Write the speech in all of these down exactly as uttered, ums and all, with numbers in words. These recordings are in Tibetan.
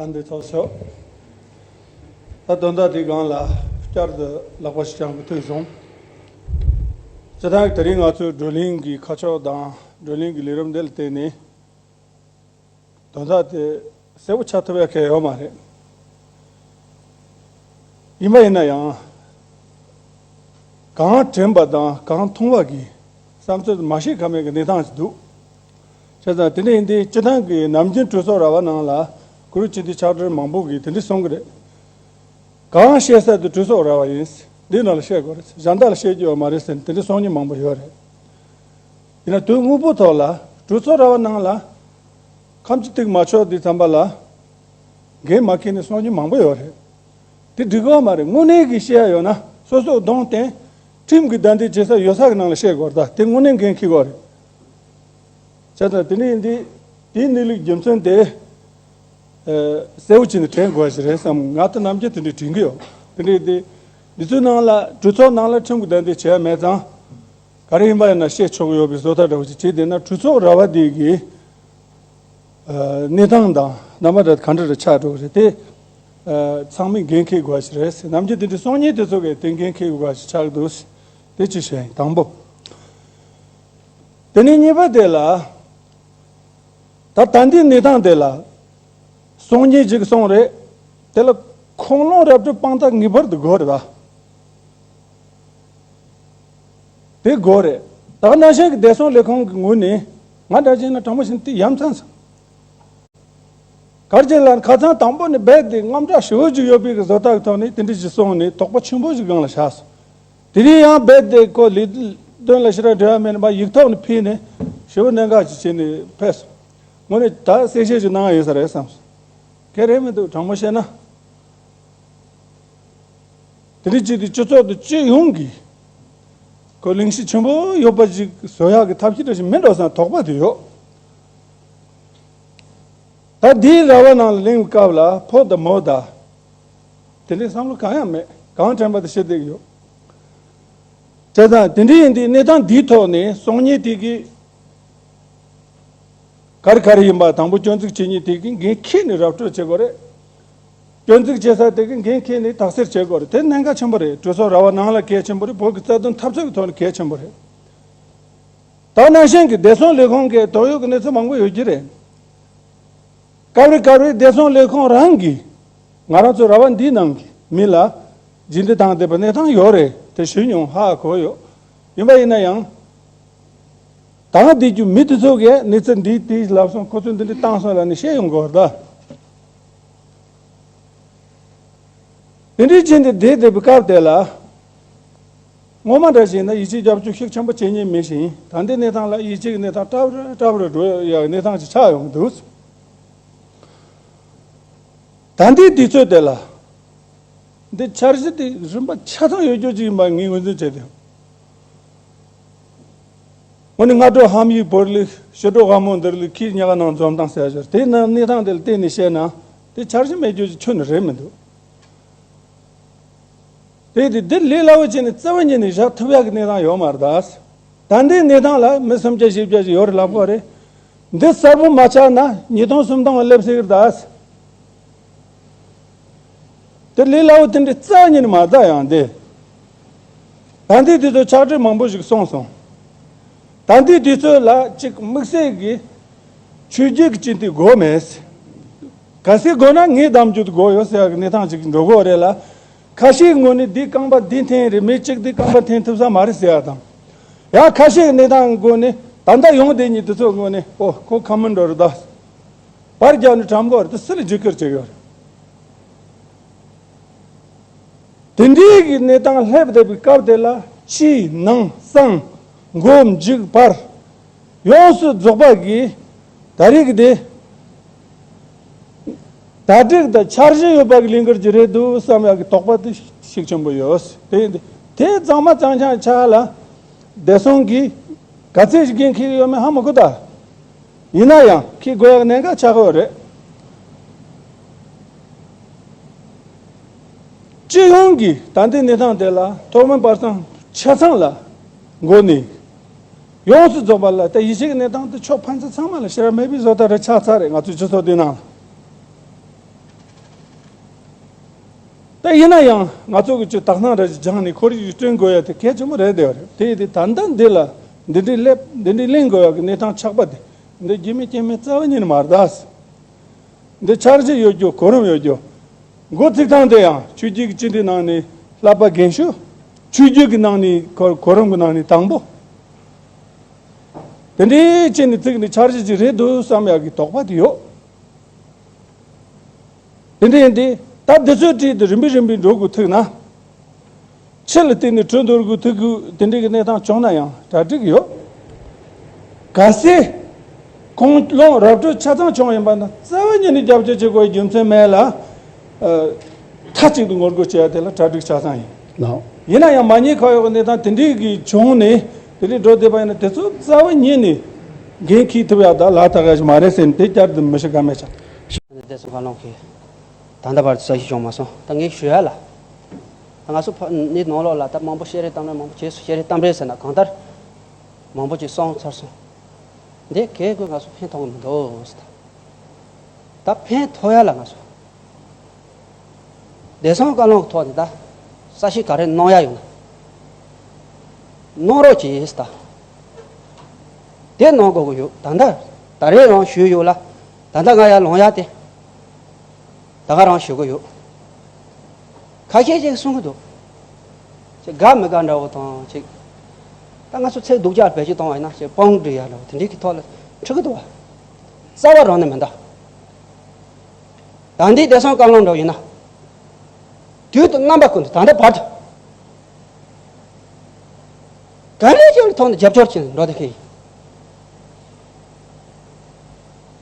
ཨ་འདི་ཚོགས་ཤོག་ད་དོན་དག་དེའི་སྒང་ལ་བསྐྱར་དུ་ལག་པ་ཞིག་བརྐྱངས་པ་ཐུག་སོང་། སྤྱིར་བཏང་དེ་རིང་ང་ཚོའི་བགྲོ་གླེང་གི་ཁ་ཕྱོགས་དང་བགྲོ་གླེང་གི་ལས་རིམ་འདི་ལ་བརྟེན་ནས། དོན་དག་དེ་གསལ་པོ་ཆགས་ཐུབ་ཡ་གང་ཡང་ཡོད་མ་རེད། ཡིན་པ་ཡིན་ན་ཡང་། གང་དྲན་པ་དང་གང་མཐོང་བ་གི་བསམ་ཚུལ་མ་བཤད་ཁ་མེད་ཀྱི་གནས་སྟངས་ཤིག་འདུག་བྱས་ཙང་དེ་འདྲ་ཡིན་དུས་སྤྱིར་བཏང་གི་ནམ་རྒྱུན་གྲོས་ཚོགས་ར་བ་ནང་ལ་གུ་རུ་སྤྱི་འཐུས་ཕྱག་སྦྲེལ་མང་པོ་གིས་དེ་འདྲ་གསུང་གི་རེད། གང་བཤད་ས་དེ་གྲོས་ཚོགས་ར་བ་ཡིན། འདི་ནང་ལ་བཤད་དགོས་རེད། གཞན་དག་ལ་བཤད་རྒྱུ་ཡོད་མ་རེད་ཟེར་ནས་དེ་འདྲ་གསུང་མཁན་མང་པོ་ཡོད་རེད། ཡིན་ན་དུས་སྔོན་པོ་ཐོག་ལ་གྲོས་ཚོགས་ར་བ་ནང་ལ་ཁམས་ཀྱི་ཐིག་མ་ཆོག་དུས་ཙམ་པ་ལ་འགན་མ་འཁྱེར་ནས་གསུང་མཁན་མང་པོ་ཡོད་རེད། དེ་འགྲིག་གི་ཡོད་མ་རེད། དངོས་གནས་ཀྱི་བཤད་ཡ་ཡོད་ན་སོ་སོ་གདོང་བསྟན་ཁྲིམས་ཀྱི་བདའ་འདེད་བྱེད་ས་ཡོད་ས་གི་ནང་ལ་བཤད་དགོས་རེད། ད་དེ་དངོས་གནས་འགན་འཁྱེར་དགོས་རེད། བྱས་ཙང་དེ་ནས་འདི་དེའི་གནས་ལུགས་རྒྱུ་མཚན་དེ་ཨ་གསལ་པོ་བྱས་ནས་དྲན་དགོས་ཞིག་རེད་བསམ། ང་ད་ནམ་རྒྱུན་དེ་འདྲ་དྲན་གྱི་ཡོད། དེ་འདྲ་དེ་འདི་ཚོའི་ནང་ལ་གྲོས་ཚོགས་ནང་ལ་ཁྲིམས་ཀྱི་བདའ་འདེད་བྱས་མེད་ཙང་། ག་རེ་ཡིན་པ་ཡིན་ན་བཤད་ཆོག་གི་ཡོད་པའི་བཟོ་ལྟ་འདྲ་བོ་ཅིག་བྱས་བསྡད་ན་གྲོས་ཚོགས་ར་བ་འདི་གི་ཨ་གནས་སྟངས་དང་རྣམ་པ་འདྲ་ག་འདྲ་རེ་ཆགས་འགྲོ་གི་རེད་དེ། ཨ་ཚང་མས་འགན་འཁྱེར་དགོས་ཞིག་རེད། ནམ་རྒྱུན་དེ་འདྲ་གསུང་མཁན་དེ་ཚོ་གིས་དེ་འགན་འཁྱེར་དགོས་ཞིག་ཆགས་འདུག་དེ་ཅིག་བཤད་ཡིན། དང་པོ། དེ་ནས་གཉིས་པ་དེ་ལ། ད་ད་ལྟའི་གནས་སྟངས་དེ་ལ་གསུང་མཁན་ཅིག་གསུངས་རེད། དེ་ལ་ཁུངས་ལུང་ར་སྤྲོད་དཔང་རྟགས་ངེས་པར་དུ་དགོས་རེད་པ། དེ་དགོས་རེད། ད་ག་ནང་བཞིན་གྱི་བདེ་སྲུང་ལས་ཁུངས་ཀྱི་ངོས་ནས་ང་འདྲ་བྱས་ན་དྲང་པོ་བཤད་ན་དེ་ཡ་མཚན་སོང་། ག་རེ་བྱས་ལབ་ན་ཁ་སང་དང་པོ་ནས་རྦད་དེ་དངངས་སྐྲག་ཞེ་པོ་ཅིག་ཡོད་པའི་གི་བཟོ་ལྟ་གི་ཐོག་ནས་དེ་འདྲ་ཞིག་གསུངས་ནས་དོགས་པ་ཆེན་པོ་ཞིག་སྒང་ལ་བཞག་སོང་། དེ་རིང་ཡང་རྦད་དེ་ཁོ་ལས་དོན་ལ་ཞེ་དྲག་འབྲེལ་བ་མེད་ནས་མར་ཡིག་ཐོག་ནས་ཕུལ་ནས་ཞེ་པོ་གནད་འགག་ཅིག་བྱས་ནས་ཕེབས་སོང་། དངོས་གནས་ད་གསལ་བཤད་ཅིག་གནང་ཡ་ཡོད་ས་རེད་བསམ་སོང་། གལ་རེད་མི་འདུག་དྲང་མོ་བཤད་ན། དེ་རིང་ཅིག་དེ་སྤྱི་ཚོགས་དེ་སྤྱི་ཡོངས་ཀྱི་ཁོ་གླེང་གཞི་ཆེན་པོ་ཡོད་པ་ཅིག་བཟོ་ཡག་གི་ཐབས་ཤེས་འདྲ་ཞིག་མིན་འགྲོ་བསམ་དོགས་པ་དེ་ཡོད། ད་འདིའི་ར་བ་ནང་ལ་གླེང་བའི་སྐབས་ལ་ཕོ་དང་མོ་དང་། དེ་འདྲའི་བསམ་བློ་གང་ཡང་མེད། གང་དྲན་པ་དེ་བཤད་བསྡད་ཀྱི་ཡོད། བྱས་ཙང་དེ་འདྲ་ཡིན་དུས་གནས་སྟངས་འདིའི་ཐོག་ནས་གསུང་མཁན་དེ་གིས་ག་རེ་ག་རེ་ཡིན་པ་དང་པོ་སྐྱོན་འཛུགས་བྱེད་མཁན་དེ་གིས་འགན་འཁྱེར་ནས་ར་སྤྲོད་བྱེད་དགོས་རེད། སྐྱོན་འཛུགས་བྱེད་ས་དེ་གིས་འགན་འཁྱེར་ནས་དག་སེལ་བྱེད་དགོས་རེད། དེ་གནད་འགག་ཆེན་པོ་རེད། གྲོས་ཚོགས་ར་བ་ནང་ལ་གལ་ཆེན་པོ་རེད། བོད་ཀྱི་རྩ་དོན་འཐབ་རྩོད་ཀྱི་ཐོག་ནས་གལ་ཆེན་པོ་རེད། ད་ནང་བཞིན་གྱི་བདེ་སྲུང་ལས་ཁུངས་ཀྱི་དོགས་ཡོད་ཀྱི་གནས་ཚུལ་མང་པོ་ཡོད་ཀྱི་རེད། སྐབས་རེ་སྐབས་རེ་བདེ་སྲུང་ལས་ཁུངས་རང་གིས་ང་རང་ཚོ་ར་བ་འདིའི་ནང་གི་མི་ལ་རྗེས་འདེད་བཏང་བསྡད་པའི་གནས་སྟངས་ཡོད་རེད། དེ་ཞུས་མྱོང་། ཧ་གོ་ཡོད། ཡིན་པ་ཡིན་ན་ཡང་། ད་བསྡད་རྒྱུ་མི་དེ་ཚོ་གིས་གནས་ཚུལ་འདི་དེ་ལབ་སོང་། ཁོ་ཚོས་འདི་འདྲ་བཏང་སོང་ལབ་ནས་བཤད་ཡོང་གི་ཡོད་རེད་ད། དེ་འདྲའི་ཅན་དེ་བསྡད་བསྡད་པའི་སྐབས་དེ་ལ། སྔོན་མ་འདྲ་ཞིག་ན་ཡིད་ཆེས་རྒྱབ་སྐྱོར་ཤུགས་ཆེན་པོ་བྱེད་མཁན་མི་ཞིག་ཡིན། ད་ལྟའི་གནས་སྟངས་ལ་ཡིད་ཆེས་ཀྱི་གནས་སྟངས་སྐྲག་རུ་སྐྲག་རུ་འགྲོ་ཡག་གནས་སྟངས་ཅིག་ཆགས་ཡོང་གི་འདུག་ད་ལྟའི་དུས་ཚོད་དེ་ལ། འདི་འཆར་གཞི་དེ་རིམ་པ་ཆ་ཚང་ཡོད་རྒྱུ་ཅིག་ཡིན་པ་ངས་ངོས་འཛིན་བྱས་ཏེ། འོ་ནི་སྔ་དྲོ་ཧམ་ཡིག་བོར་ལི། ཕྱི་དྲོ་དབང་མོ་འདིར་ལི། ཁྱིས་ཉག་ནང་འཛོམས་དང་ཟེར་ཞོར་དེ་ནང་གནས་སྟངས་དེ་ལ་བལྟས་ནས་བཤད་ན་དེ་འཆར་གཞི་མེད་རྒྱུ་ཅིག་ཁྱོན་ནས་རེད་མི་འདུག་དེ་དེ་འདི་ལས་སླ་བོ་བྱས་ནས་རྩ་བ་ཉིད་ནས་བཞག་ཐུབ་ཡག་གི་གནས་སྟངས་ཡོད་མ་རེད་ད། ད་ལྟའི་གནས་སྟངས་ལ་མི་སུམ་བརྒྱ་བཞི་བརྒྱ་ཞིག་ཡོད་རེད་ལབ་ཀྱི་ཡོད་རེད། འདི་གསལ་པོ་མ་ཆགས་ན་ཉིས་སྟོང་སུམ་སྟོང་ལ་སླེབས་སྲིད་ཀྱི་རེད་ད། དེ་ལས་སླ་བོ་དེ་འདྲའི་རྩ་བ་ཉིད་ནས་མ་རེད་ད། ཡང་དེ། ད་ལྟའི་དུས་ཚོད་ཆག་སྒྲིལ་མང་པོ་ཞིག་སོང་སོང་། ད་ལྟའི་དུས་ཚོད་ལ་གཅིག་དམིགས་བསལ་གྱི་ཆོས་བརྒྱུད་ཀྱི་སྤྱི་འཐུས་དགོས་མེད། གལ་སྲིད་དགོས་ན་ངས་གདམ་རྒྱུ་དེ་དགོས་ཡོད་ཟེར་ཡག་གི་གནས་སྟངས་ཅིག་འགྲོ་གི་ཡོད་རེད་ལ། ཁ་ཤས་ཀྱི་ངོས་ནས་འདི་རྐང་པ་འདི་འཐེན་རེད། མི་གཅིག་འདི་རྐང་པ་འཐེན་ཐུབ་ས་མ་རེད་ཟེར་ཡག་དང་། ཡང་ཁ་ཤས་ཀྱི་གནས་སྟངས་ཀྱི་སྒོ་ནས་ད་ལྟ་ཡོང་བསྡད་མཁན་དེ་ཚོའི་ངོས་ནས་ཨོ་ཁོ་ཁ་མི་འགྲོ་རེད་ད། པར་རྒྱབ་ནས་བཀྲམ་གི་ཡོད་རེད་དེ་སུ་ལ་རྒྱུས་སྐུར་བྱེད་ཀྱི་ཡོད་རེད། དེ་འདྲའི་གི་གནས་སྟངས་སླེབས་བསྡད་པའི་སྐབས་དེ་ལ་ཕྱི་ནང་གསང་མགོ་མཇུག་བར་ཡོངས་སུ་རྫོགས་པ་གི་ད་རེས་ཀྱི་དེ་གྲ་སྒྲིག་དང་འཆར་གཞི་ཡོད་པ་གི་ལས་འགུལ་ཅིག་རེད་འདུག་བསམ་ཡག་གི་དོགས་པ་དེ་ཤུགས་ཆེན་པོ་ཡོད། དེ་དེ་གཙང་མ་གཙང་རྐྱང་ཆགས་ལ་བདེ་སྲུང་གིས་ག་ཚད་ཞིག་འགན་འཁྱེར་གྱི་ཡོད་མེད་ཧ་མ་གོ་ད། ཡིན་ན་ཡང་འཁྱེར་དགོས་ཡག་གནད་འགག་ཆགས་ཀྱི་ཡོད་རེད། སྤྱི་ཡོངས་ཀྱི་ད་ལྟའི་གནས་སྟངས་དེ་ལ་ཐོག་མའི་བར་གསེང་ཆ་ཚང་ལ་འགོ་ནས་ཡོངས་སུ་རྫོགས་པ་ལ་ད་ཡིད་ཆེས་ཀྱི་གནས་སྟངས་དེ་ཕྱོགས་ཕན་ཚུན་ཚང་མ་ལ་ཞེ་དྲག་མེད་པའི་བཟོ་ལྟ་རེ་ཆགས་ཚར་རེད། ང་ཚོའི་སྤྱི་ཚོགས་འདི་ནང་ལ། ཡིན་ན་ཡང་ང་ཚོ་གི་ཅིག་དག་སྣང་ར་ཅིག་སྦྱངས་ནས་ཁོར་ཡུག་ཅིག་བསྐྲུན་དགོས་ཡ་དེ་གལ་ཆེན་པོ་རེད་དེ་བ་རེད། དེ་ཡིན་དུས་ད་ལྟ་འདི་ལ་འདི་འདྲའི་སླེབས་འདི་འདྲའི་གླེང་དགོས་ཡ་གི་གནས་སྟངས་ཆགས་པ་དེ་འདི་རྒྱུ་མེད་རྐྱེན་མེད་རྩ་བ་ཉིད་ནས་མ་རེད་ད། འདི་འཆར་གཞི་ཡོད་རྒྱུ་གོ་རིམ་ཡོད་རྒྱུ། འགོ་ཚུགས་སྟངས་དེ་ཡང་ཆོས་བརྒྱུད་ཀྱི་སྤྱི་འཐུས་ནང་ནས་བསླབ་པ་རྒན་ཤོས། ཆོས་བརྒྱུད་ཀྱི་ནང་ནས་གོ་གོ་རིམ་གྱི་ནང་ནས་དང་པོ། དེ་འདྲའི་བྱས་ནས་ཚིག་ནས་འཆར་གཞི་ཅིག་རེད་འདུག་བསམ་ཡག་གི་དོགས་པ་དེ་ཡོད། དེ་འདྲ་ཡིན་དུས་ད་འདི་ཚོའི་གྲས་དེ་རིམ་པས་རིམ་པས་འགྲོ་དགོས་ཐུག་ན། ཕྱི་ལ་བལྟས་ནས་གྲོས་འདོར་དགོས་ཐུག་དགོས་དེ་འདྲའི་གི་གནས་སྟངས་བྱུང་ན་ཡང་གྲ་སྒྲིག་ཡོད། གལ་སྲིད་ཁོང་རླུང་རབ་གྲོལ་ཆ་ཚང་བྱུང་ཡིན་པ་ན་རྩ་བ་ཉིད་ནས་རྒྱབ་སྐྱོར་བྱེད་དགོས་པའི་རྒྱུ་མཚན་མེད་ལ། ཨ། མཐའ་གཅིག་ཏུ་ངོ་རྒོལ་བྱེད་ཡ་དེ་ལ་གྲ་སྒྲིག་ཆ་ཚང་ཡིན། ལགས། ཡིན་ན་ཡང་མ་ཉེས་ཁ་གཡོགས་ཀྱི་གནས་སྟངས་དེ་འདྲའི་གི་བྱུང་ནས་དེ་འདྲའི་འགྲོ་བསྡད་པ་ཡིན་ན་དེ་ཚོ་རྩ་བ་ཉིད་ནས་འགན་འཁྱེར་ཐུབ་ཡ་དང་ལག་ཐག་ཡ་ཞིག་མ་རེད་ཟེར་ནས་དེ་བསྐྱར་དུ་མི་ཤི་ཀ་མེད་ཆགས། བསྡད་སོང་བཀའ་ལུང་གིས། ད་ལྟ་བར་དུ་གསལ་བཤད་བྱུང་མ་སོང་། ད་ངས་ཞུ་ཡ་ལ། ད་ང་ཚོ་ཕ་ནི་ནང་ལོགས་ལ་ད་མང་པོ་བཤད་རེས་གཏམ་རེས་མང་པོ་བྱས་སོང་། བཤད་རེས་གཏམ་རེས་ཟེར་ན་གང་ལྟར་མང་པོ་ཅིག་སོང་ཚར་སོང་། འདི་གས་དགོས་ང་ཚོ་ཕན་ཐོགས་ཀྱི་མི་འདུག་ཟེར། ད་ཕན་ཐོགས་ཡ་ལ་ང་ཚོ་བསྡད་སོང་བཀའ་ལུང་གི་ཐོག་ནས་ད་གསལ་བཤད་ག་རེ་གནང་ཡ་ཡོད་ན་གནང་རོགས་གྱིས་ཟེར། ད་དེ་གནང་དགོས་ཀྱི་ཡོད། ད་ལྟ་ད་རེས་རང་ཞུས་ཡོད་ལ། ད་ལྟ་ང་ཡར་ལངས་ཡ་དེ། ད་ག་རང་ཞུ་གི་ཡོད། ཁ་ཤས་ཅིག་གསུང་གི་འདུག་ཅིག་དགའ་མི་དགའ་འདྲ་བོ་དང་ཅིག་ད་ང་ཚོ་ཚིག་སྡུག་ཅག་བེད་སྤྱོད་གཏོང་བ་ཡིན་ན་ཅིག་དཔང་སྒྲིག་ཡ་འདྲ་བོ་དེ་འདྲའི་གི་ཐོག་ལ་འཁྲི་གི་འདུག་བ། རྩ་བ་རང་ནས་མི་འདའ། ད་འདི་བསྡད་སོང་བཀའ་ལུང་འདྲ་བོ་ཡིན་ན། དུས་དང་རྣམ་པ་ཀུན་ཏུ་ད་ལྟ་བར་དུ། ག་རེ་བྱས་ནས་ཐོག་ནས་རྒྱབ་སྐྱོར་བྱས་ནས་འགྲོ་བསྡད་མཁན་ཡིན།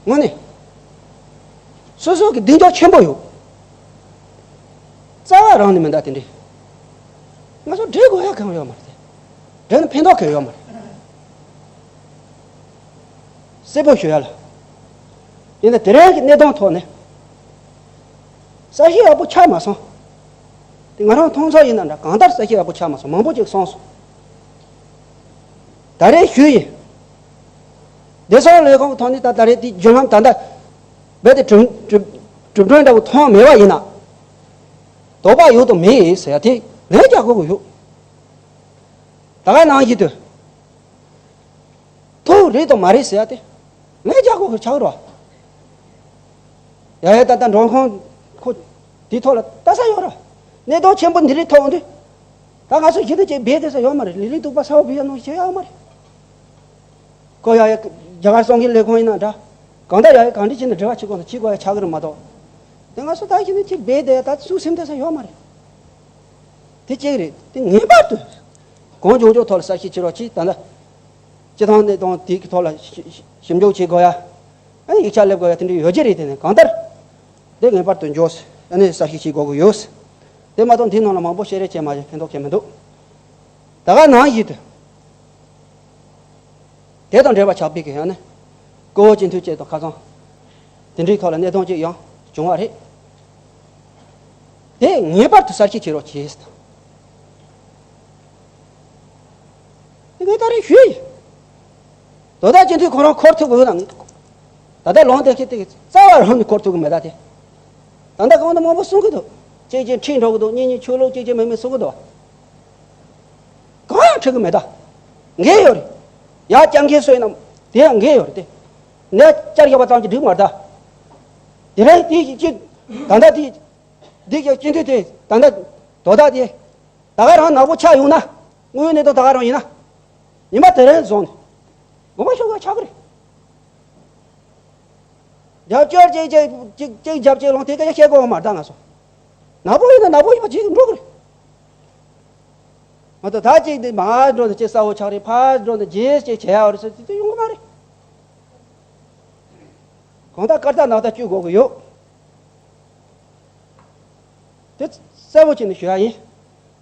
དངོས་གནས། སོ་སོ་གི་གདེང་འཇོག་ཆེན་པོ་ཡོད། རྩ་བ་རང་ནས་མི་འདའ་དེ་འདྲས། ང་ཚོ་འབྲེལ་དགོས་ཡ་གང་ཡོད་མ་རེད། འབྲེལ་ན་ཕན་ཐོགས་གང་ཡོད་མ་རེད། གསལ་པོ་ཞུ་ཡ་ལ། ཡིན་ན་དེ་རིང་གི་གནས་སྟངས་ཐོག་ནས། གསལ་བཤད་ཡག་པོ་ཆགས་མ་སོང་། དེ་ང་རང་མཐོང་ཚོར་ཡིན་ན་འདྲ་གང་ལྟར་གསལ་བཤད་ཡག་པོ་ཆགས་མ་སོང་། མང་པོ་ཅིག་སོང་སོང་། ད་རེས་ཞུས་ཡིན། བདེ་སྲུང་ལས་ཁུངས་ཐོག་ནས་ད་ད་རེས་དེ་བརྒྱུད་ལམ་ད་ལྟ་རྦད་དེ་གྲུབ་གྲུབ་གྲུབ་གྲོན་འདྲ་བོ་ཐོན་མེད་པ་ཡིན་ན། དོགས་པ་ཡོད་དང་མེད་ཟེར་ཡ་དེ་ལན་རྒྱག་དགོས་ཀྱི་ཡོད། ད་ག་ནང་བཞིན་དུ། ཐུག་རེད་དང་མ་རེད་ཟེར་ཡ་དེ། ལན་རྒྱག་དགོས་ཀྱི་ཆགས་རོགས། ཡ་ཡ་ད་ལྟ་མགྲོན་ཁང་ཁོ། དེའི་ཐོག་ལ་ལྟ་ས་ཡོད་ར། གནད་དོན་ཆེན་པོ་འདི་རིགས་ཐོག་འདི། ད་ང་ཚོ་གཞི་ནས་ཅིག་འབད་བསྡད་ས་ཡོད་མ་རེད། ལི་ལི་གཏུག་པ་ས་འོག་བུད་ཡ་ནང་བྱེད་ཡ་ཡོད་མ་རེད། ཁོ་ཡ་ཡ་རྒྱ་གར་གསང་འགན་ལས་ཁུངས་ཡིན་ན་འདྲ། གང་ལྟར་ཡ་ཡ་གང་འདྲ་བྱས་ནས་འབྲེལ་བ་བྱེད་དགོས་ན་བྱེད་དགོས་ཡ་ཆགས་ཀྱི་རེད་མ་གཏོགས། དེ་ང་ཚོ་ད་གཞི་ནས་ཅིག་འབད་བསྡད་ཡ་ད་ཚུགས་སེམས་བསྡད་ས་ཡོད་མ་རེད། དེ་གཅིག་རེད། དེ་ངེས་པར་དུ། གང་བྱུང་བྱུང་ཐོག་ལ་གསལ་བཤད་བྱེད་རོགས་གྱིས། ད་ལྟ། སྤྱི་བཏང་གནས་སྟངས་དེ་གི་ཐོག་ལ་ཞིབ་ཞིབ་འཇུག་བྱེད་དགོས་ཡ། ཨ་ནི་ཡིག་ཆ་སླེབས་དགོས་ཡ་དེ་འདྲ་ཡོད་ཀྱི་རེད། དེ་ནས་གང་ལྟར། དེ་ངེས་པར་དུ་འཇོག་ཨ་ནི་གསལ་བཤད་བྱེད་དགོས་ཀྱི་ཡོད། དེ་མ་གཏོགས་འདིའི་ནང་ལ་མང་པོ་བཤད་རེས་བྱས་མ་བྱས་ཕན་ཐོགས་ཀྱི་མི་འདུག་ད་ག་ནང་བཞིན་དུ། དེ་དང་འབྲེལ་བ་ཆགས་པའི་གི་ཡང་ནི། སྐུ་ངོ་སྤྱི་འཐུས་བཅས་དང་ཁ་སང་། དེ་འདྲའི་ཐོག་ལ་གནད་དོན་ཅིག་ཡང་བྱུང་བ་རེད། དེ་ངེས་པར་དུ་གསལ་བཤད་བྱེད་རོགས་གྱིས། དེ་ངས་ད་རེས་ཞུས་ཡིན། དོ་བདག་སྤྱི་འཐུས་ཁོ་རང་འཁོར་ཐུབ་དགོས་ན། ད་ལྟ་ལོང་དེ་ཁྱེད་དེ་རྩ་བ་རང་ནས་འཁོར་ཐུབ་གི་མེད་ད་དེ། ད་ལྟ་གང་དུ་མང་པོ་གསུང་གི་འདུག་གཅིག་གཅིག་ཁྲིད་འགྲོ་གི་འདུག་གཉིས་གཉིས་ཆོས་ལུགས་གཅིག་གཅིག་མེད་མེད་གསུང་གི་འདུག་གང་ཡང་ཁྲིད་གི་མེད་ད། འགན་ཡོད་རེད། ཡར་བསྐྱར་འགན་སོས་ན་དེ་ཡང་འགན་ཡོད་རེད་དེ། ནས་བསྐྱར་བཞག་པ་ཙམ་གྱིས་འགྲིག་མ་རེད་ད། དེ་རིང་དེ་གཅིག་ད་ལྟ་དེ། འདི་གི་སྤྱི་འཐུས་དེ་ད་ལྟ་དོ་བདག་དེ། ད་ག་རང་ནག་པོ་ཆགས་ཡོང་ན། དངོས་ཡོད་གནས་སྟངས་ད་ག་རང་ཡིན་ན། ཉི་མ་དེ་རིང་བཟུང་ནས། དགོངས་པ་ཞུ་དགོས་ཆགས་ཀྱི་རེད། རྒྱབ་སྐྱོར་ཅིག་ཅིག་ཅིག་ཅིག་རྒྱབ་ཅིག་ལོང་དེ་སྐད་ཆ་བཤད་དགོས་པ་མ་རེད་ད་ང་ཚོ། ནག་པོ་ཡིན་ན་ནག་པོ་ཡིན་པ་བྱེད་འགྲོ་གི་རེད། མ་གཏོགས་ད་ཅིག་འདི་མར་འགྲོ་ནས་ཅིག་གསལ་བོ་ཆགས་རེད། ཕར་འགྲོ་ནས་རྗེས་ཅིག་བྱེད་ཡག་རེད་ཟེར་དེ་ཡོང་གི་མ་རེད། གང་ལྟར་སྐར་རྟགས་ནག་རྟགས་བཅུ་དགོས་ཀྱི་ཡོད། དེ་གསལ་བོ་བྱས་ནས་ཞུ་ཡ་ཡིན།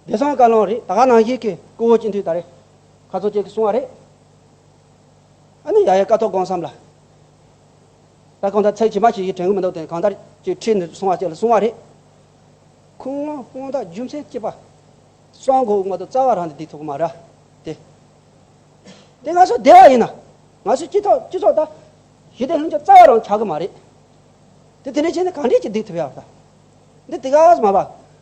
བདེ་སྲུང་བཀའ་བློན་རེད། ད་ག་ནང་བཞིན་གྱི་སྐུ་ངོ་སྤྱི་འཐུས་ད་རེས་ཁ་ཚོན་བཅད་ཀྱི་གསུང་བ་རེད། ཨ་ནི་ཡ་ཡ་ཀཿཐོག་སྒང་གསུམ་ལ། ད་གང་ལྟར་ཚིག་ཇི་མ་ཇི་བཞིན་དྲན་གྱི་མི་འདུག་དེ་གང་ལྟར་ཅིག་ཁྲིད་ནས་གསུང་བ་བཅས་ལ་གསུང་བ་རེད། ཁོང་དབང་ཐང་རྒྱུ་མཚན་གཅིག་པ། གསང་སྒོ་མ་གཏོགས་རྩ་བ་རང་དུ་བསྡད་ཐུབ་ཀྱི་མ་རེད། དེ། དེ་ང་ཚོ་སྡེ་བ་ཡིན་ན། ང་ཚོ་སྤྱི་ཚོགས་སྤྱི་ཚོགས་དང་། ཞི་བདེ་ལྷིང་འཇགས་རྩ་བ་རང་ཆགས་ཀྱི་མ་རེད། དེ་དེ་འདྲ་བྱས་ནས་གང་འདྲས་ཀྱིས་བསྡད་ཐུབ་ཡག་ད། འདི་དེ་ག་མ་བ།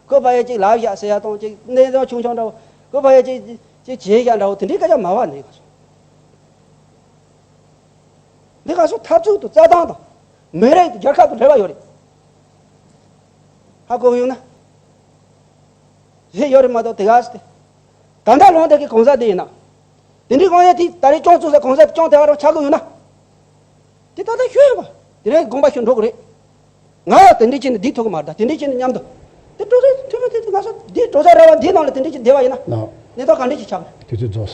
ཁོ་ཕ་ཡ་གཅིག་ལབ་བཞག་ཟེར་ཡ་དང་གཅིག་གནས་སྟངས་ཆུང་ཆུང་འདྲ་བོ། ཁོ་ཕ་ཡ་གཅིག་གཅིག་བྱས་བཞག་འདྲ་བོ་དེ་འདྲའི་སྐད་ཆ་མ་བ་ནས་ག་སོང་། འདི་ག་སོང་འཐབ་རྩོད་དང་རྩྭ་ཐང་དང་། མི་རིགས་དང་རྒྱལ་ཁབ་དང་འབྲེལ་བ་ཡོད་རེད། ཧ་གོ་གི་ཡོད་ན། རེད་ཡོད་རེད་མ་གཏོགས་དེ་ག་སྟེ། ད་ལྟ་ལོང་དེ་གི་གང་ཟག་དེ་ཡིན་ན། དེ་འདྲའི་དབང་ཡོད་དེ་ད་རེས་སྐྱོང་བཙུགས་ས་གང་ཟག་སྐྱོང་དེ་བ་རང་ཆགས་ཀྱི་ཡོད་ན། དེ་ད་ལྟ་ཤོད་ཡོད་པ། དེ་རིང་དགོངས་པ་ཞུ་འགྲོ་གི་རེད། ང་ཡང་དེ་འདྲའི་ཆེད་ནས་འདི་ཐུག་གི་མ་རེད་ད་དེ་འདྲའི་ཆེད་ནས་མཉམ་དུ། དེ་འགྲོ་ས་ཐུབ་མི་དེ་ང་ཚོ་འདི་འགྲོ་ས་ར་བ་འདི་ནང་ལ་དེ་འདྲའི་ཆེད་བསྡད་པ་ཡིན་ན། ལགས། གནས་སྟངས་ག་འདྲ་ཞིག་ཆགས་ན། དུས་ཚོད་རྫོགས་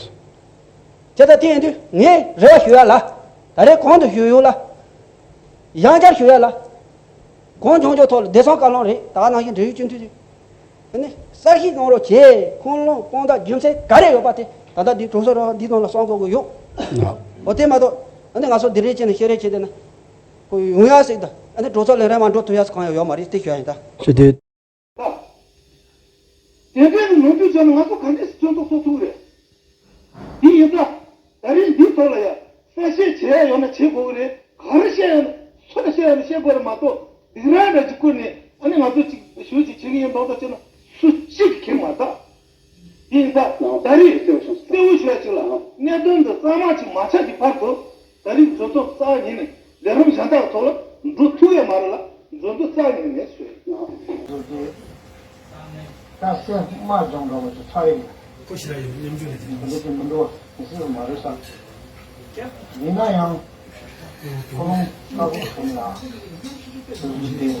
སོང་། བྱས་ཙང་དེ་ཡིན་དུས་ངས་རེ་བ་ཞུ་ཡ་ལ། ད་རེས་གོང་དུ་ཞུས་ཡོད་ལ། ཡང་བསྐྱར་ཞུ་ཡ་ལ། གངས་ལྗོངས་ལྗོངས་ཐོག་ལ་བདེ་སྲུང་བཀའ་བློན་རེད་ད་ག་ནང་བཞིན་འབྲེལ་ཡོད་སྤྱི་འཐུས་རེད། ཨ་ནི་གསར་ཞིག་གནང་རོགས་བྱེད་ཁུངས་ལུང་དཔང་རྟགས་རྒྱུ་མཚན་ག་རེ་ཡོད་པ་དེ་ད་ལྟ་འདི་གྲོང་གསེབ་རང་འདི་ནང་ལ་གསང་དགོས་ཀྱི་ཡོད། འོ་དེ་མ་གཏོགས་ཨ་ནི་ང་ཚོ་འདི་རེད་ཅེས་ནས་བཤད་རེད་བྱེད་དེ་ན། ཁོ་ཡོང་ཡ་ཟིག་ད་ཨ་ནི་གྲོས་ཚོགས་ལས་རིམ་མ་འགྲོ་ཐུབ་ཡ་ཟིག་གང་ཡང་ཡོད་མ་རེད་དེ་ཞུ་ཡ་ཡིན་ད། ཞུ་དེ། དེ་འདྲའི་ནང་དུ་བྱས་ན་ང་ཚོ་ག་འདྲས་སེ་སྐྱོན་འདོགས་གསོག་ཐུབ་ཀྱི་རེད། དེ་ཡིན་ཙང་། ད་རིང་འདིའི་ཐོག་ལ་ཡ་གསལ་བཤད་བྱེད་ཡ་ཡོད་ན་བྱེད་དགོས་ཀྱི་རེད། ག་རེ་བཤད་ཡ་ཡོད་ན་སུ་ལ་བཤད་ཡ་ཡོད་ན་བཤད་དགོས་རེད་མ་གཏོགས་སྡིགས་ར་འདྲ་ཅིག་བསྐུལ་ནས་ཨ་ནི་ང་ཚོ་ཅིག་ཞུ་ཅིག་བྱེད་ཀྱི་ཡིན་མདོག་མདོག་བྱས་ན་སུ་གཅིག་གིས་ཁེངས་མ་ཐག་དེ་ཡིན་ཙང་ད་རིང་གསལ་བོ་ཞུ་ཡ་ཅིག་ལ་གནད་དོན་འདི་གཙང་མ་ཅིག་མ་ཆགས་ཀྱི་བར་དུ། ད་རིང་གྲོས་ཚོགས་རྩ་བ་ཉིད་ནས་ལས་རིམ་གཞན་དག་ཐོག་ལ་འགྲོ་ཐུབ་ཡོད་མ་རེད་ལ་འགྲོ་འདོད་རྩ་བ་ཉིད་ནས་མེད་ཞུ། བཟོ་རྒྱུ། ད་སེམས་དམའ་སྦྱོང་འདྲ་བོ་ཅིག་ཆགས་ཡོད། ཁོ་ཞེ་དྲག་ཡོད་སྙོམ་འཇུག་ནས་དེ་འདྲ་ཅིག་མི་འགྲོ་མི་སྲིད་མ་རེད་ས། ཡིན་ན་ཡང་ཁོ་རང་ལྟ་བུ་ཁོ་ན་ལ་སོ་སོའི་དེ་དེ་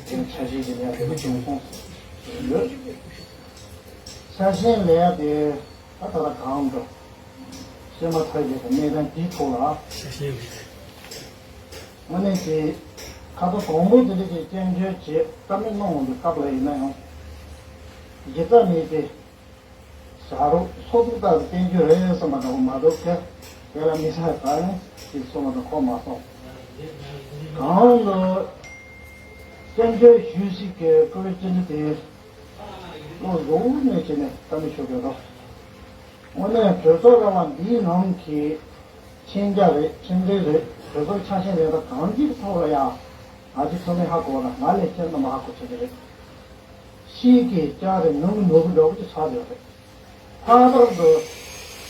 འཆར་གཞི་ཅིག་ལས་དེ་འདྲ་བྱུང་སོང་ཡོད། ས་ཞིང་ལས་དེ། ད་ད་ལྟ་གང་འདྲ། ཤེས་མ་ཐག་ཡོད་པའི་གནས་སྟངས་འདིའི་ཐོག་ལ། ཤེས་བཞིན་ཡོད། དངོས་གནས་ཀྱི་ཁ་ཚ་དང་པོ་དེ་འདྲ་ཅིག་སྐྱོན་བརྗོད་བྱེད་བཀའ་མོལ་གནང་འོང་དུས་སྐབས་ལ་ཡིན་ན་ཡང་། གཞི་རྩ་མེད་དེ། བྱ་རོག་སོ་ཚུགས་ལྟར་དུ་བསྟན་རྒྱུ་རེད་བསམ་པ་འདྲ་བོ་མ་གཏོགས་ཁྱེད་དེ་ལ་མི་ས་གང་ཞིག་སོང་བ་དང་ཁོ་མ་སོང་། གང་ལ་སྐྱོན་བརྗོད་ཞུས་ཤིག་གི་བཀུར་འོས་སྤྱི་འཐུས་དེ་བློ་བཟང་ནས་བྱས་ནས་བཀའ་མོལ་ཞུ་དགོས་རོགས། དངོས་གནས་གྲོས་ཚོགས་ར་བ་འདིའི་ནང་གི་མཁྱེན་རྒྱ་རེད་ཁྲིམས་འགལ་རེད་གྲོས་ཚོགས་ཆ་ཤས་རེད་ད་གང་ཅིའི་ཐོག་ལ་ཡང་ང་ཚོ་ཚང་མས་ཧ་གོ་ན་ང་ལས་ཁྱེད་རྣམས་ཧ་གོ་ཆོག་གི་རེད། ཤེས་ཀྱི་ལྕགས་རེད་ནོར་བུ་ནོར་བུ་འདྲ་བོ་ཅིག་ཆགས་ཡོད་རེད། ལྷག་པར་དུ་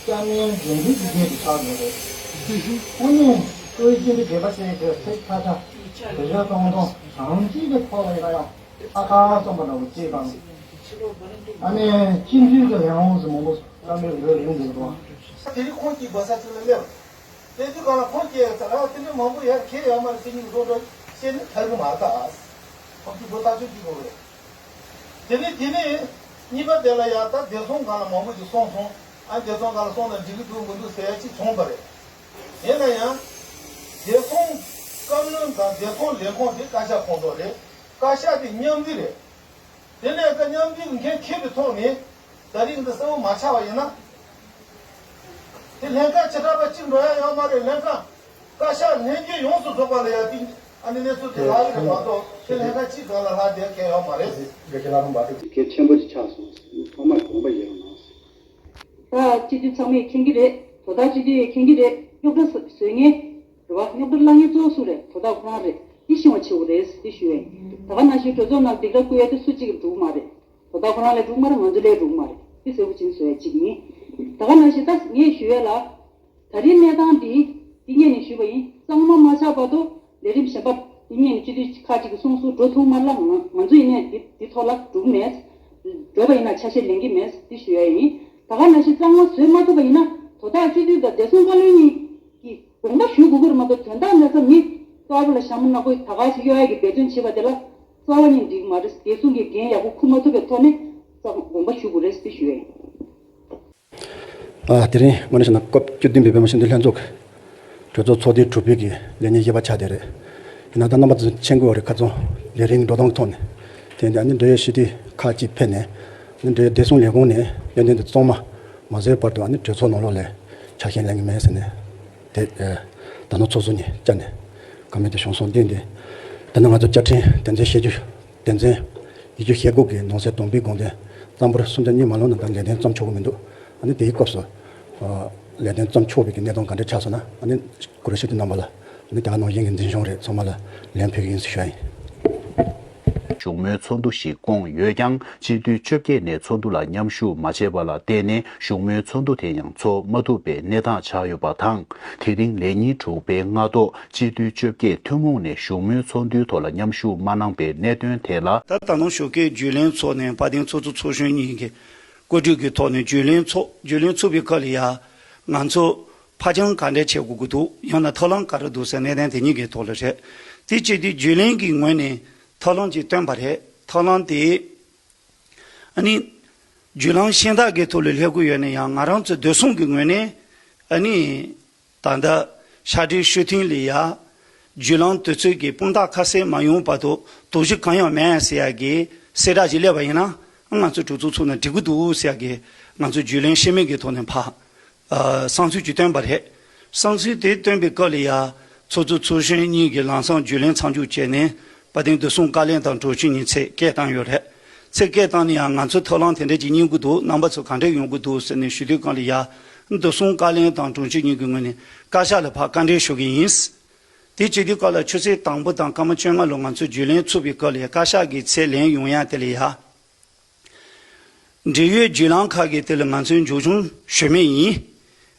སྐྱ་མིན་འཛིན་གྲྭའི་དགེ་རྒན་ཅིག་ཆགས་ཡོད་རེད། དངོས་གནས་བཀུར་འོས་སྤྱི་འཐུས་སྡེ་པ་བཅས་ཀྱི་ཚིག་ཁ་ཆ་བེད་སྤྱོད་གཏོང་སྟངས་གང་ཅིའི་ཐོག་ལ་ཡིན་ན་ཡང་ཨ་ཁ་བསམ་པ་འདྲ་བོ་ཅིག་དང་། ཨ་ནི་སྤྱི་འཐུས་ཀྱི་ལས་དབང་ཟེར་མང་པོ་བཀའ་མོལ་འོས་ཡོང་འདུག་དང་། དེ་རིང་ཁོང་གིས་འབའ་ས་ཚིག་ལ་སླེབས། དེ་དུས་གང་ལ་ཁོང་སྐྱེས་ཚར་ལ་དེ་འདྲ་མང་པོ་ཡར་ཁྱེད་ཡར་མར་དེ་གཉིས་བཟོ་འདྲ་བཤད་ནས་ཐར་གི་མ་རེད་ད། ཁོང་གིས་བོད་ཐག་གཅོད་བྱེད་དགོས་རེད། དེ་ནས་དེ་ནས་གཉིས་པ་དེ་ལ་ཡང་ད་བདེ་སྲུང་སྒང་ལ་མང་པོ་ཞིག་སོང་སོང་ཨ་བདེ་སྲུང་སྒང་ལ་སོང་ན་འགྲིག་གི་འདུག་མི་འདུག་ཟེར་ཡ་ཅིག་བྱུང་བ་རེད། ཡིན་ན་ཡང་། བདེ་སྲུང་བཀའ་བློན་དང་བདེ་སྲུང་ལས་ཁུངས་དེ་བཀའ་ཤག་ཁོངས་གཏོགས་རེད། བཀའ་ཤག་དེ་མཉམ་འབྲེལ་རེད། དེ་ནས་ད་མཉམ་འབྲེལ་གྱི་འགན་འཁྱེར་བའི་ཐོག་ནས་ད་རིང་འདི་གསལ་བོ་མ་ཆགས་པ་ཡིན་ན། དེ་ལྷན་ཁང་བྱེ་བྲག་པ་གཅིག་འགྲོ་ཡ་ཡོད་མ་རེད་ལྷན་ཁང་། བཀའ་ཤག་ལྷན་རྒྱས་ཡོངས་སུ་རྫོགས་པ་ལ་ཡ་ཏིང་ཨ་ནི་གནས་ཚུལ་དེ་ལྷག་གི་རེད་མ་གཏོགས་དེ་ལྷན་ཁང་གཅིག་སྒང་ལ་ལྷག་བསྡད་མཁན་ཡོད་མ་རེད། དགེ་བཤེས་ལྷ་རམས་པ་དེ་གལ་ཆེན་པོ་ཅིག་ཆགས་སོང་ཟེར་ནས་ཐོག་མར་དགོངས་པ་བཞེས་རོགས་གནང་ཟེར། ད་སྤྱི་འཐུས་ཚང་མས་མཁྱེན་གྱི་རེད། དོ་བདག་སྤྱི་འཐུས་མཁྱེན་གྱི་རེད། རྙོག་དྲ་བཟོ་མཁན་རེད་བ། རྙོག་དྲ་སློང་མཁན་གཙོ་བོ་སུ་རེད། དོ་བདག་ཁོ་རང་རེད། འདི་ཤེས་པ་བྱེད་དགོས་རེད་འདི་ཞུ་ཡ་ཡིན། ད་ག་ནང་བཞིན་གྲོས་ཚོགས་ནང་སྡིགས་ར་བསྐུལ་ཡ་དེ་སུ་གཅིག་གིས་འགྲུབ་མ་རེད། དོ་བདག་ཁོ་རང་ལས་འགྲུབ་མ་རེད། ང་ཚོ་ལས་འགྲུབ་མ་རེད། འདི་གསལ་པོ་བྱས་ནས་བཟོ་ཡ་གཅིག་ཡིན། ད་ག་ནང་བཞིན་ད་ངས་ཞུ་ཡ་ལ། ད་རེས་གནས་སྟངས་འདི་འདི་སྔོན་ནས་ཞུས་པ་ཡིན། གཙང་མ་མ་ཆགས་བར་དུ་ལས་རིམ་གཞན་པ་འདི་སྔོན་ནས་སྤྱི་འཐུས་ཁག་ཅིག་གིས་གསུངས་སོང་འགྲོ་ཐུབ་མ་རེད་ལ་ང་ང་ཚོ་ཡིན་ནའི་འདི་འདི་ཐོག་ལ་འགྲུབ་མེད། འགྲོ་བ་ཡིན་ན་ཆ་ཤས་ལེན་གྱི་མེད་འདི་ཞུ་ཡ་ཡིན། ད་ག་ནང་བཞིན་གཙང་མ་བཟོས་མ་ཐུབ་པ་ཡིན་ན་དོ་བདག་སྤྱི་འཐུས་དང་བདེ་སྲུང་བཀའ་བློན་གཉིས་ཀྱིས་དགོངས་པ་ཞུ་དགོས་ཀྱི་རེད་མ་གཏོགས་དོན་དག་མེད་ཙང་མི་གཙོ་བོ་ལ་ཞྭ་མོ་ནག་པོ་ད་ག་ཞིག་གཡོག་ཡ་གི་འབད་བརྩོན་བྱེད་པ་དེ་ལ་རྩ་བ་ནས་འགྲིག་གི་མ་རེད། བདེ་སྲུང་གི་འགན་ཡག་པོ་འཁུར་མ་ཐུབ་པའི་ཐོག་ནས་རྩ་དགོངས་པ་ཞུ་དགོས་རེད་འདི་ཞུ་ཡ་ཡིན། ཨ་དེ་རིང་དངོས་གནས་བྱས་ན་སྐབས་བཅུ་བདུན་པའི་བོད་མི་སྤྱི་འཐུས་ལྷན་ཚོགས་ཀྱི་གྲོས་ཚོགས་ཚོགས་དུས་དྲུག་པའི་གི་ལས་ཉིན་བཞི་པ་ཆགས་བསྡད་རེད། ཡིན་ན་ད་རྣམ་པ་ཚོ་མཁྱེན་གྱི་ཡོད་རེད། ཁ་རྩང་ལས་རིམ་འགྲོ་སྟངས་ཀྱི་ཐོག་ནས་དེ་ཡིན་དུས་ཨ་ནི་འབྲེལ་ཡོད་སྤྱི་འཐུས་ཁག་ཅིག་ཕེབས་ནས་ཨ་ནི་འབྲེལ་ཡོད་བདེ་སྲུང་ལས་ཁུངས་ནས་གནད་དོན་དེ་གཙང་མ་མ་བཟོས་བར་དུ་ཨ་ནི་གྲོས་ཚོགས་ནང་ལོགས་ལ་ཆ་ཤས་ལེན་གྱི་མེད་ཟེར་ནས་དེ་ད་ནང་ཚོགས་གཙོ་ནས་བཅར་ནས་བཀའ་མོལ་དེ་བྱུང་སོང་། དེ་ཡིན་དུས་ད་ནི་ང་ཚོ་བཅའ་ཁྲིམས་དོན་ཚན་བཤད་རྒྱུ། དོན་ཚན་ཉི་ཤུ་ཞེ་དགུ་གི་ནང་གསེས་དང་པོའི་དགོངས་དོན་རྩ་འབོར་སུམ་ཆ་གཉིས་མ་ལོན་ན་ད་ལས་དོན་བརྩམས་ཆོག་གི་མི་འདུག་ཨ་ནི་དེའི་སྐབས་སུ་ལས་དོན་བརྩམས་ཆོག་པའི་གི་གནས་སྟངས་ག་འདྲ་ཆགས་སོང་ན་ཨ་ནི་གུ་རུ་ཞུ་དེ་རྣམ་པ་ལ་ཨ་ནི་ད་ག་ནང་བཞིན་གྱི་འཛིན་སྐྱོང་རེད་ཚང་མ་ལ་ལན་ཕུལ་གི་ཡིན་ཟེར་ཞུ་ཡ་ཡིན། བཞུགས་མོལ་ཚོགས་འདུ་ཞིག་བསྐོངས་ཡོད་ཀྱང་། སྤྱི་འཐུས་བཅོ་བརྒྱད་ནས་ཚོགས་འདུ་ལ་མཉམ་ཞུགས་མ་བྱས་པ་ལ་བརྟེན་ནས། བཞུགས་མོལ་ཚོགས་འདུ་དེ་ཡང་ཚོགས་མ་ཐུབ་པའི་གནས་སྟངས་ཆགས་ཡོད་པ་དང་། དེ་རིང་ལས་ཉིན་དྲུག་པའི་སྔ་ཐོག་སྤྱི་འཐུས་བཅོ་བརྒྱད་ཐུན་མོང་ནས་བཞུགས་མོལ་ཚོགས་འདུའི་ཐོག་ལ་མཉམ་ཞུགས་མ་གནང་པའི་གནད་དོན་དེ་ལ། ད་ད་ནང་ཞོགས་ཀས་བརྒྱུད་ལམ་ཚོགས་ནས་དཔལ་ལྡན་ཚོགས་གཙོ་ཚོགས་གཞོན་གཉིས་ཀྱིས་བཀོད་སྒྲིག་གི་ཐོག་ནས་བརྒྱུད་ལམ་ཚོགས། བརྒྱུད་ལམ་ཚོགས་པའི་སྐབས་ལ་ཡ། ང་ཚོ་ཕར་འགྱངས་ག་འདྲ་བྱེད་དགོས་ཀྱི་འདུག་ཡང་ན་ཐབས་ལམ་ག་རེ་འདུག་ཟེར་གནད་དོན་དེ་གཉིས་ཀྱི་ཐོག་ལ་རེད། དེ་བྱས་དུས་བརྒྱུད་ལམ་གྱི་ངོས་ནས་ཐབས་ལམ་ཅིག་བཏོན་པ་རེད། ཐབས་ལམ་དེ། ཨ་ནི། བརྒྱུད་ལམ་གཞན་དག་གི་ཐོག་ལ་སླེབས་ཀྱི་ཡོད་ན་ཡང་། ང་རང་ཚོ་བདེ་སྲུང་གི་ངོས་ནས། ཨ་ནི། ད་ལྟ་ཕྱག་སྦྲེལ་ཞུ་ཐེངས་ལ་ཡ། བརྒྱུད་ལམ་དུས་ཚོད་ཀྱི་དཔང་རྟགས་ཁ་གསལ་མ་ཡོང་བར་དུ་དོགས་གཞི་གང་ཡང་མེད་ཟེར་ཡ་གི་གསལ་བསྒྲགས་ཤིག་སླེབས་པ་ཡིན་ན། ང་ཚོ་གྲོས་ཚོགས་ཚོགས་ན་འགྲིག་གི་འདུག་ཟེར་ཡ་གི་ང་ཚོ་བརྒྱུད་ལམ་ཤེས་མེད་ཀྱི་ཐོག་ནས་ཕར། ཨ། བསམ་ཚུལ་ཅིག་བཏོན་པ་རེད། བསམ་ཚུལ་དེ་བཏོན་པའི་སྐབས་ལ་ཡ། ཚོགས་གཙོ་ཚོགས་གཞོན་གཉིས་ཀྱིས་ལམ་སང་བརྒྱུད་ལམ་མཚམས་འཇོག་བྱས་ནས། དཔལ་ལྡན་བདེ་སྲུང་བཀའ་བློན་དང་དྲུང་ཆེ་གཉིས་ཚེ་སྐད་བཏང་ཡོད་རེད། ཚེ་སྐད་བཏང་ནས་ཡང་། ང་ཚོ་ཐབས་ལམ་དེ་འདྲ་ཅིག་རྙེད་ཀྱི་འདུག་རྣམ་པ་ཚོ་ག་འདྲ་ཡོང་གི་འདུག་ཟེར་ནས་ཞུ་དུས་སྒང་ལ་ཡ། བདེ་སྲུང་བཀའ་བློན་དང་དྲུང་ཆེ་གཉིས་ཀྱི་ངོས་ནས་བཀའ་ཤག་ལ་ཕར་བཀའ་འདྲི་ཞུ་གི་ཡིན། དེ་བྱེད་དུས་སྐབས་ལ་ཆུ་ཚོད་དང་པོ་དང་སྐར་མ་བཅོ་ལྔ་ལོ་ང་ཚོ་བརྒྱུད་ལམ་ཚུགས་པའི་སྐབས་ལ་ཡ། བཀའ་ཤག་གིས་ཚད་ལེན་ཡོང་ཡ་དེ་ལ་ཡ། འབྲེལ་ཡོད་བརྒྱུད་ལམ་ཁག་གི་དེ་ལ་ང་ཚོས་མཇུག་སྐྱོང་ཞུ་མུས་ཡིན།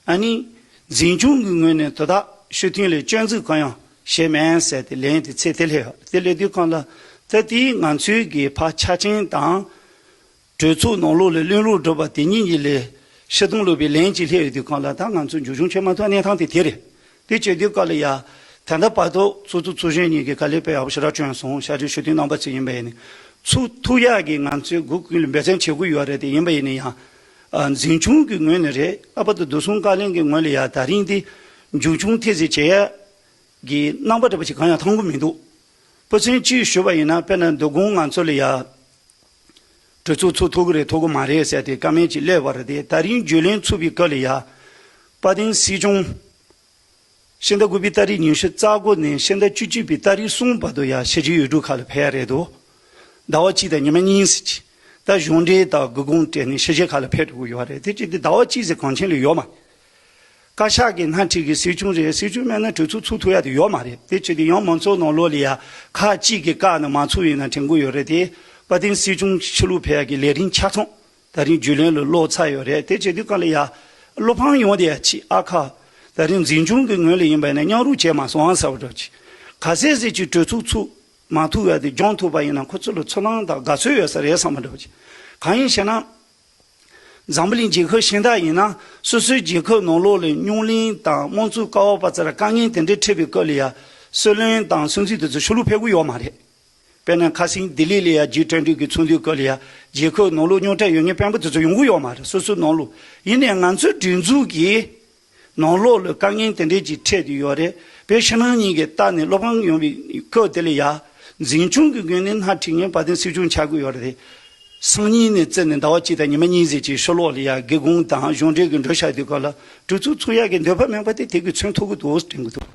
ཨ་ནི། འཛིན་སྐྱོང་གི་ངོས་ནས་དོ་བདག་ཞུ་ཐེངས་ལ་སྐྱོན་འཛུགས་གང་ཡང་བྱས་མེད་ཟེར་ཏེ་ལན་དེ་ཚེ་དེ་སླེབས་ཡོད། དེ་སླེབས་དུས་སྒང་ལ། ད་དེ་ང་ཚོའི་གི་ཕར་ཆ་རྐྱེན་དང་། གྲོས་ཚོགས་ནང་ལོགས་ལ་གླེང་སློང་བསྒྲུབས་པ་དེ་གཉིས་ཀྱི་ལས་ཕྱིར་གཏོང་ལུགས་པའི་ལན་ཅིག་སླེབས་ཡོད་དུས་སྒང་ལ། ད་ང་ཚོ་མཇུག་སྐྱོང་བྱེད་མ་ཐུབ་གནས་སྟངས་དེ་དེ་རེད། དེ་བྱེད་དུས་སྐབས་ལ་ཡ། ད་ལྟ་བར་དུ་ཚོགས་གཙོ་ཚོགས་གཞོན་གཉིས་ཀྱིས་དཀའ་ལས་དཔེ་ཡག་པོ་ཞེ་དྲག་བསྐྱོན་སོང་། ཕྱག་སྦྲེལ་ཞུ་དུས་རྣམ་པ་ཚོ་ཡིན་པ་ཡིན་ནའི། ཚུགས་ཐུབ་ཡག་གི་ང་ཚོས་སྒོ་ཀུན་ལ་འབད་བརྩོན་བྱེད་དགོས་ཡོད་རེད། དེ་ཡིན་པ་ཡིན་ན་ཡང་། ཨ། འཛིན་སྐྱོང་གི་ངོས་ནས་རེད། ཨ། བར་དུ་བདེ་སྲུང་བཀའ་བློན་གྱི་ངོས་ལ་ཡ། ད་རིང་འདི་མཇུག་སྐྱོང་ཐེངས་ཤིག་བྱེད་ཡ་གི་རྣམ་པ་འདྲ་པོ་ཞིག་གང་ཡང་མཐོང་གི་མི་འདུག་དཔེ་མཚོན་གཅིག་ཞུ་བ་ཡིན་ན། དཔེར་ན་འདི་གོང་ང་ཚོ་ལ་ཡ། གྲོས་ཚོགས་ཚུགས་ཐུབ་ཀྱི་རེད་ཐུབ་ཀྱི་མ་རེད་ཟེར་ཏེ་བཀའ་མོལ་ཅིག་སླེབས་པ་རེད་དེ། ད་རིང་བརྒྱུད་ལམ་ཚུགས་པའི་སྐབས་ལ་ཡ། དཔལ་ལྡན་སྲིད་སྐྱོང་། ཕྱི་ཟླ་དགུ་པའི་ཏ་རིག་ཉི་ཤུ་རྩ་དགུ་ནས་ཕྱི་ཟླ་བཅུ་གཅིག་པའི་ཏ་རིག་གསུམ་བར་དུ་ཡ་ཕྱི་རྒྱལ་ཡུལ་གྲུ་ཁག་ལ་ཕེབས་ཡ་རེད་འདུག་ཟླ་བ་གཅིག་དང་ཉི་མ་གཉིས་ཟེར་གྱི། ད་གཞུང་འབྲེལ་དང་སྒེའུ་ཁུང་སྤྲད་ནས་ཕྱི་རྒྱལ་ཁག་ལ་ཕེབས་འགྲོ་གི་ཡོད་རེད། དེ་བྱས་ཏེ་ཟླ་བ་གཅིག་ཟེར་གང་ཆེན་ལས་ཡོད་མ། བཀའ་ཤག་གི་སྣེ་ཁྲིད་ཀྱི་སྲིད་སྐྱོང་རེད། སྲིད་སྐྱོང་མེད་ན་གྲོས་ཚོགས་ཚུགས་ཐུབ་ཡ་དེ་ཡོད་མ་རེད། དེ་བྱས་ཏེ་ཡང་མང་ཚོགས་ནང་ལོགས་ལ་ཡ་ཁག་གཅིག་གིས་བཀག་ནས་མ་ཚུགས་ཡིན་ན་དྲན་གྱི་ཡོད་རེད་དེ། དཔལ་ལྡན་སྲིད་སྐྱོང་ཕྱི་ལོགས་ཕེབས་ཡ་གི་ལས་རིམ་ཆ་ཚང་ད་རིང་བརྒྱུད་ལམ་ལ་ཀློག་ཚར་ཡོད་རེད། དེ་བྱེད་དུས་སྒང་ལ་ཡ། བློ་ཕམ་ཡོང་བསྡད་ཡ་ཅིག་ཨ་ཁ། ད་རིང་འཛིན་སྐྱོང་གི་ངོས་ལ་ཡིན་པ་ཡིན་ན་མཉམ་རུབ་བྱས་མ་སོང་ཨ་ཟེར་བ་འདྲ་ཅིག་ག་ཚད་ཟིག་ཅིག་གྲོས་ཚོགས་ཚུགས་མ་ཐུབ་ཡ་དེ་འགྱངས་ཐུབ་པ་ཡིན་ན་ཁོ་ཚོ་ལ་ཚོར་སྣང་དང་དགའ་ཚོར་ཡོད་ས་རེད་བསམ་པ་འདྲ་པོ་ཅིག་གང་ཡིན་ཞེ་ན། འཛམ་བུ་གླིང་རྒྱལ་ཁབ་གཞན་དག་ཡིན་ན། སོ་སོའི་རྒྱལ་ཁབ་ནང་ལོགས་ལ་རྙོག་གླེང་དང་དམངས་གཙོའི་ཀ་བ་པ་ཚོ་ལ་དཀའ་ངལ་དེ་འདྲ་འཕྲད་པའི་སྐབས་ལ་ཡ། སྲིད་བློན་དང་སྲིད་འཛིན་དེ་ཚོ་ཕྱི་ལོགས་ཕེབས་ཀྱི་ཡོད་མ་རེད། དཔེར་ན་ཁ་སང་ལྡི་ལི་ལ་ཡ་ཇི་ཊུ་ཝེན་ཊི་གི་ཚོགས་འདུའི་སྐབས་ལ་ཡ། རྒྱལ་ཁབ་ནང་ལོགས་རྙོག་དྲ་ཡོད་མཁན་དཔོན་པོ་དེ་ཚོ་ཡོང་གི་ཡོད་མ་རེད། སོ་སོའི་ནང་ལོགས། ཡིན་ནའི་ང་ཚོའི་སྒྲིག་འཛུགས་ཀྱི་ནང་ལོགས་ལ་དཀའ་ངལ་དེ་འདྲས་ཅིག་འཕྲད་དུ་ཡོད་རེད། བོད་ཕྱི་ནང་གཉིས་ཀྱི་ལྟ་ནས་བློ་ཕམ་ཡོང་བའི་སྐབས་དེ་ལ་ཡ། འཛིན་སྐྱོང་གི་ངོས་ནས་སྣེ་ཁྲིད་མཁན་དཔལ་ལྡན་སྲིད་སྐྱོང་ཆགས་ཀྱི་ཡོད་རེད། སང་ཉིན་ནས་བརྩིས་ནས་ཟླ་བ་གཅིག་དང་ཉི་མ་གཉིས་ཙམ་ཅིག་ཕྱི་ལོགས་ལ་ཡ་སྒེའུ་ཁུང་དང་གཞུང་འབྲེལ་གྱི་འགྲོ་བཞག་དུས་སྐབས་ལ་གྲོས་ཚོགས་ཚུགས་ཡག་གི་འདོད་པ་མེད་པ་དེ་དེ་གིས་མཚོན་ཐུབ་ཀྱི་འདུག་དྲན་གྱི་འདུག